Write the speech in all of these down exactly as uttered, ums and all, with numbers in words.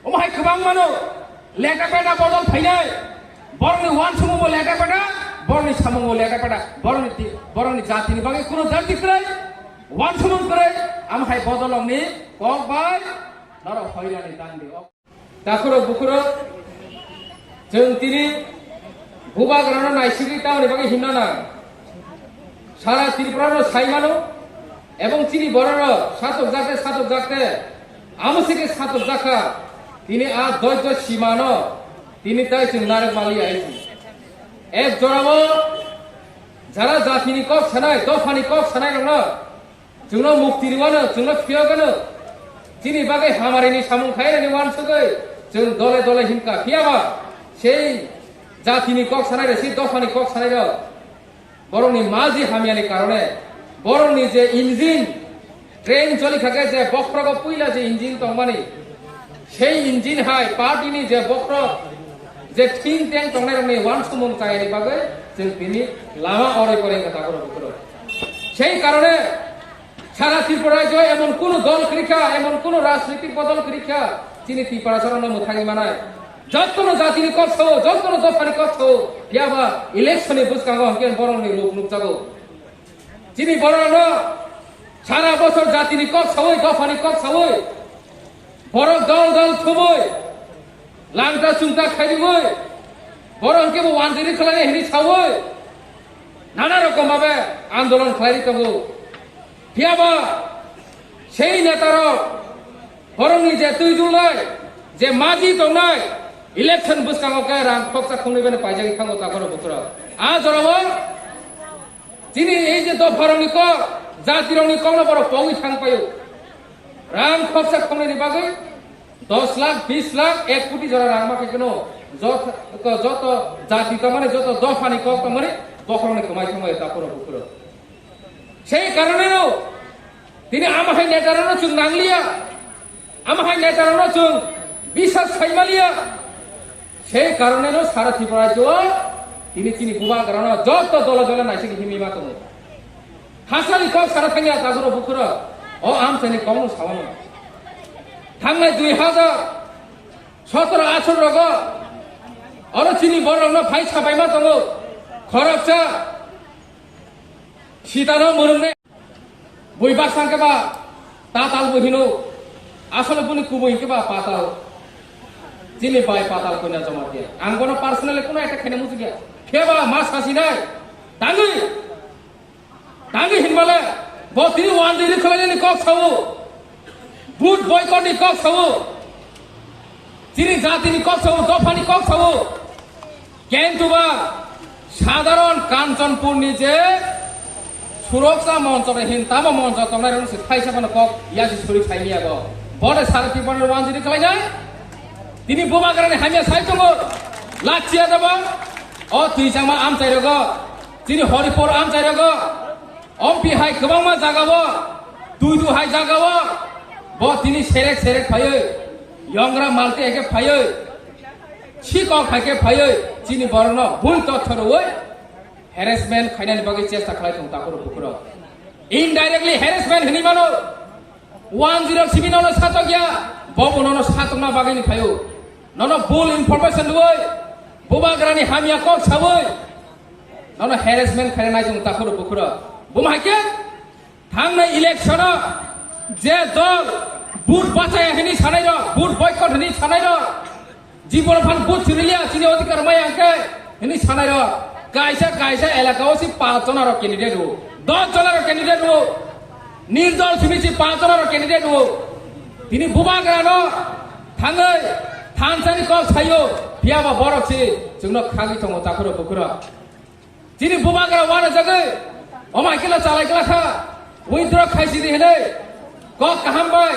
Omo hai kwbangmano leta peta bodol phainai. Borokni uansukmungbo leta peta, borokni samungbo leta peta, borokni ti-, borokni jatini bagwi kuno darti kwrwi, uansukmung kwrwi, amo hai bodolrokni kok bai norok hoirani tangdi. Takhurok bukhurok, chwng tini bubagrano naisigwi tamoni bagwi himna nang. Sara Tripura no sai mano, ebong chini borok no satok jakte, satok jakte, amo se khe satok jakha, tini a doito sima no tini tai chwng narwk maliya hai se. Ek jora o jara jati ni kok sanai, dopha ni kok sanai rok no chwng no mukti rwano, chwng no phiyok ano, chini bagwi hamari ni samung khai rani uansugwi chwng dole dole himkha. Phiyaba sei jati ni kok sanai rok, sei dopha ni kok sanai rok, borokni maji hamyani karone, borokni je engine, train choli kha khe je bokhrogo puila je engine tongmani, sei engine hai party ni je bokhro, je thing teng tongnai rokni uansukmung chayani bagwi chwng tini lama oroi poroi wngkha takhurok bukhurok. Sei karone sara Tripura rajyo emon kuno dol kwrwi kha, emon kuno rajnitik bodol kwrwi kha, chini Tiprasarokno mwthangwi manai. Jottono jatini kok sao, jottono dophani kok sao, phiyaba election ni bwskango hwnkhe borokni ruk nukjago. Chini borokno sara bosor jatini kok saui, dophani kok saui, borok dol dol thumui, langta chungta khairigwi, borok hwnkhe bo wanjiri khlainai hinwi saui, nana rokom babe andolon khlairwi tongo. Phiyaba sei netarok borokni je twi dulnai, je maji tongnai, election bwskango khe rang khoksa khongnwi bani paijagwi thango takhoro bukhurok. A jorao chini ei je dopharokni kok, jatirokni kokno borok pogwi thang paio. Rang khoksa khongnwini bagwi dos lakh, bis lakh, ek koti jora rang ma khe kheno joto, joto jati tongmani, joto dophani kok tongmani bokhorokni kwmai thangbai takhoro bukhurok. Sei karoneno tini ama hai netarokno chwng nangliya, ama hai netarokno chwng bisas khaimaliya. Sei karoneno sara Tripura rajyo tini chini bubagrano joto dolo dolo naisik himwi ma tongo. Hasani kok sara thangya takhoro bukhurok, o amchaini kokno saono. Thangnai dui hajar sotoro atharo rogo oro chini borokno phai sapaima tongo. Khoroksa sitano mwnwknai. Bui baksa hwnkhe ba tatal bo hino, asole boni kubui hwnkhe ba patal. Chini bai patal koina joma dia. Ang bono personally kuno attack khaina muchukya. Phiyaba ma sasinai. Tangwi. Tangwi hinmale. Bo tini wanjiri khwlainani kok sao. Vote boycott ni kok sao. Chini jatini kok sao, dophani kok sao. Kintu ba sadharon Kanchanpur ni je Suroksa Moncho re hin tamo moncho tongnai rok si thaisa phano kok yasi suri khaimiya go. Bode sara Tripura ni wanjiri khlainai. Tini bubagrani hamya sai tongo. Lachia daba. O twijangma amchai rogo. Tini Horipur amchai rogo. Ompi hai kwbangma jagao, Duidu hai jagao, bo tini serek serek phaiwi, Yongra Malti hai khe phaiwi, Sikok hai khe phaiwi, chini borokno bui totho rwui harassment khainani bagwi chesta khlai tongo takhurok bukhurok. Indirectly harassment hinwi mano, wanjirok simi nono satokya, bo bo nono satokna bagwi ni phaio. Nono bul information rwui, bubagrani hamya kok saui, nono harassment khaina nai tongo takhurok bukhurok. Buma hai khe thangnai election o je dol vote bachaya hinwi sanai rok, vote boycott hinwi sanai rok, jibon phan vote chirilia chini odhikar maya hwnkhe hinwi sanai rok, kaisa kaisa elaka o si panch jona rok candidate rwo, dos jona rok candidate rwo, nirdol simi si panch jona rok candidate rwo. Tini bubagrano thangwi thansani kok saio, phiyaba borok si chwngno khagwi tongo takhurok bukhurok. Chini bubagra uanajagwi, omo hai kheno chalai glakha, withdraw khaisidi hinwi, kok kaham bai,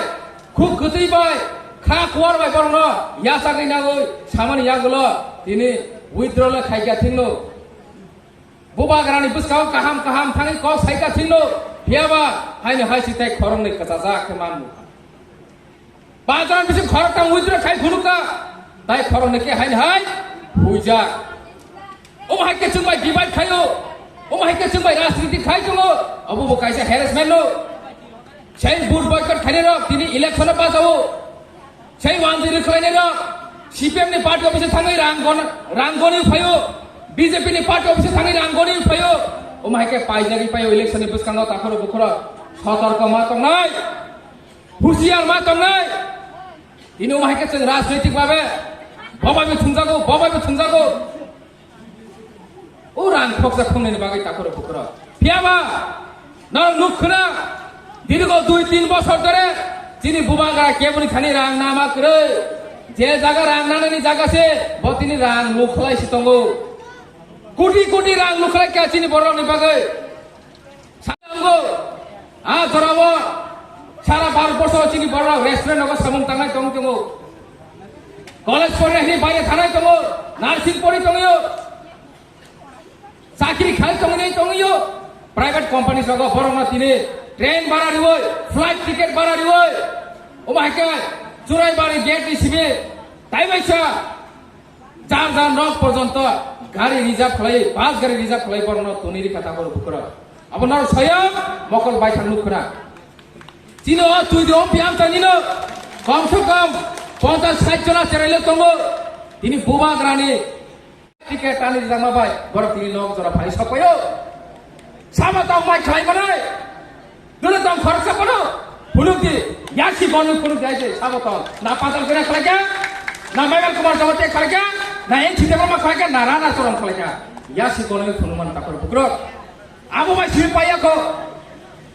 khuk kwtwi bai, kha kuar bai borokno yachagwi nangwi samani yagulo tini withdraw le khaikha thwngno. Bubagrani bwskango kaham kaham thangwi kok saikha thwngno, phiyaba haino hai si tei khoroknwi kwchajak khe manmukha. Pancham bising khoroktham withdraw khai phunukha, tai khoroknwi khe haino hai huijak. Omo hai khe chwng bai divide khaio, omo hai khe chwng bai rajniti khai tongo, obo bo kaisa harassment no. Sei vote boycott khainai rok tini election o bachao. Sei wanjwi rwkhlainairok C P M ni party office thangwi rang gon-, rang goni phaio, B J P ni party office thangwi rang goni phaio. Omo hai khe paijagwi paio election ni bwskango takhoro bukhoro. Sotorko ma tongnai, husiar ma tongnai. Tini omo hai khe chwng rajnoitik babe bobai bo thwngjago, bobai bo thwngjago. O rang khoksa khongnani bagwi takhoro bukhoro. Phiyaba, norok nuk khna, dirgo dui tin bosor dhore chini bubagra keboni thani rang nama kwrwi. Je jaga rang nanani jaga se, bo tini rang nuk khlai si tongo. Koti koti rang nuk khlai kha chini borokni bagwi. Sango, a jorao sara Bharat borso chini borok restaurant nogo samung tangnai tong tongo. College porina hini baire thanai tongo, nursing pori tongyo, chakri khai tongwi tongyo, private company rogo borokno tini train bara riwoi, flight ticket bara riwoi, omo hai khe Churaibari gate ni simi taibaisa jar jar nok porjonto gari reserve khlai, bus gari reserve khlai borokno toni rikha takhoro bukhoro. Abo norok soyam mokol baithang nuk khna. Chini o twi de o piyam tanino kom se kom ponchas sait jona cherai le tongo. Tini bubagrani ticket tani rijak ma bai borok tini nok jora phai sok paio. Sama tong mai khlai manai. Dole tong khoroksa kono phunuk di, yasi gonu phunuk di aise sabo tong. Na Patal Kanya khlai kha, na Meghal Kumar Jamatia khlai kha, na N Sita Barma khlai kha, na Rana Choron khlai kha. Yasi gonu phunuk man takhoro bukhoro. Abo bai simi paiya kho.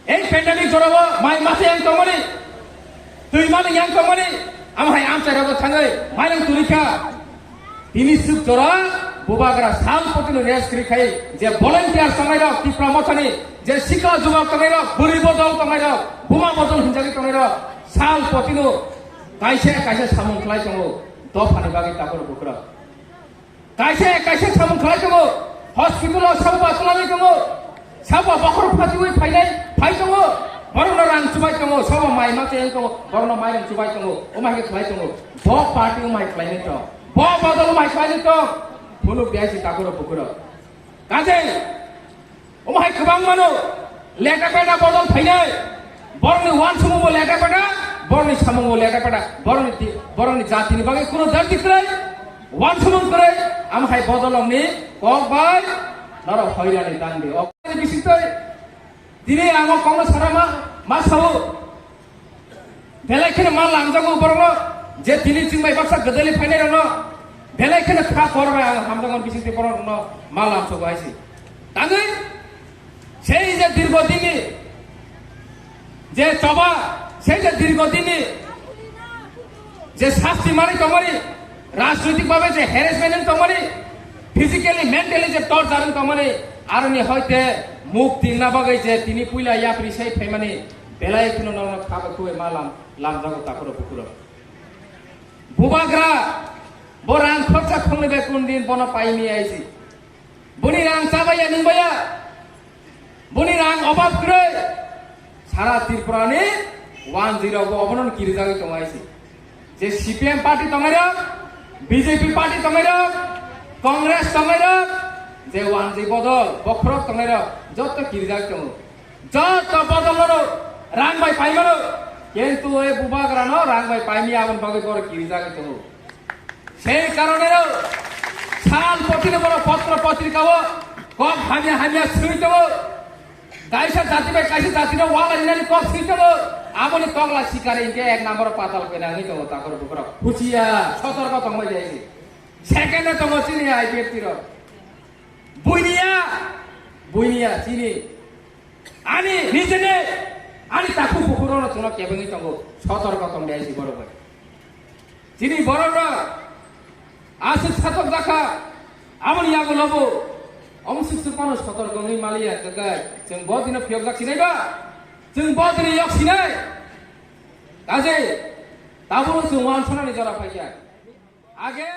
Ei pandemic jorao mai masa yang tongmani, twi mani yang tongmani, amo hai amchai rogo thangwi mailang turi kha. Tini swk jora bubagra sal potino rest kri khai je volunteer tongnai rok, Tipra Mothani je sikla jubak tongnai rok, bwrwi bodol tongnai rok, buma bodol hinjagwi tongnai rok, sal potino kaisa kaisa samung khlai tongo dophani bagwi takhoro bukhoro. Kaisa kaisa samung khlai tongo, hospital o sabo ba twlangwi tongo, sabo bokhorok phatiwi phainai phai tongo, borokno rang chubai tongo, sabo mai ma chayang tongo, borokno mairang chubai tongo, omo hai khe khlai tongo. Bo party omo hai khlainai tong, bo bodol omo hai khlainai tong, phunuk di aise takhoro bukhoro. Kajai Omo hai kwbang mano, leta peta bodol phainai. Borokni uansukmung bo leta peta, borokni samung bo leta peta, borokni ti-, borokni jatini bagwi kuno dardi kwrwi, uansukmung kwrwi, amo hai bodolokni kok bai norok hoirani tangdi. O bisingtwi tini ang o kokno sana ma, ma sao. Belai kheno ma lamjago borokno, je tini chwng bai baksa gwdali phainairokno, belai kheno kha kor bai ang hamjakmani bisingtwi borokno ma lamsogo hai se. Tangwi, sei je dirgo dinni je choba, sei je dirgo dinni je sasti manwi tongmani, rajnoitik babe je harassment wng tongmani, physically, mentally je torture wng tongmani, aroni hoite muk tingna bagwi je tini puila yapri sai phaimani, belai kheno norokno kha bai khubui ma lam, lamjago takhoro bukhuro. Bubagra, bo rang khorsa khornwi bai kun din bono paimaya aisi. Boni rang chabaiya nungbaiya. Boni rang obab kwrwi. Sara Tripura ni one zero bo obono kirijagwi tongo aisi. Je C P M party tongnai rok, B J P party tongnai rok, Congress tongnai rok, je one zero bodol, bokhorok tongnai rok, jotto kirijagwi tongo. Jotto bodol no rang bai paimano, kintu e bubagra no rang bai paimaya aboni bagwi borok kirijagwi tongo. Sei karone no sal potino borok potro potrika o kok hamya hamya swi tongo. Kaisa jati bai kaisa jati no wala rinani kok swi tongo. Aboni kok la sikare hinkhe ek number patal koi nangwi tongo takhor bukhorok. Huchiya, sotorko tongbai jai. Second e tongo chini I P F T rok. Buiniya, buiniya chini. Ani nijeni, ani takhuk bukhuk rokno chwngno kebengwi tongo, sotorko tong de aisi borok bai. Chini borok rok aswk satok jakha, aboni yago lobo, omo swk swk phano sotorko wngwi maliya, kwkai chwng bo dino phiyokjak sinai ba, chwng bo dino yok sinai. Kaje, tabukno chwng uansuknani jora phaikha. Age.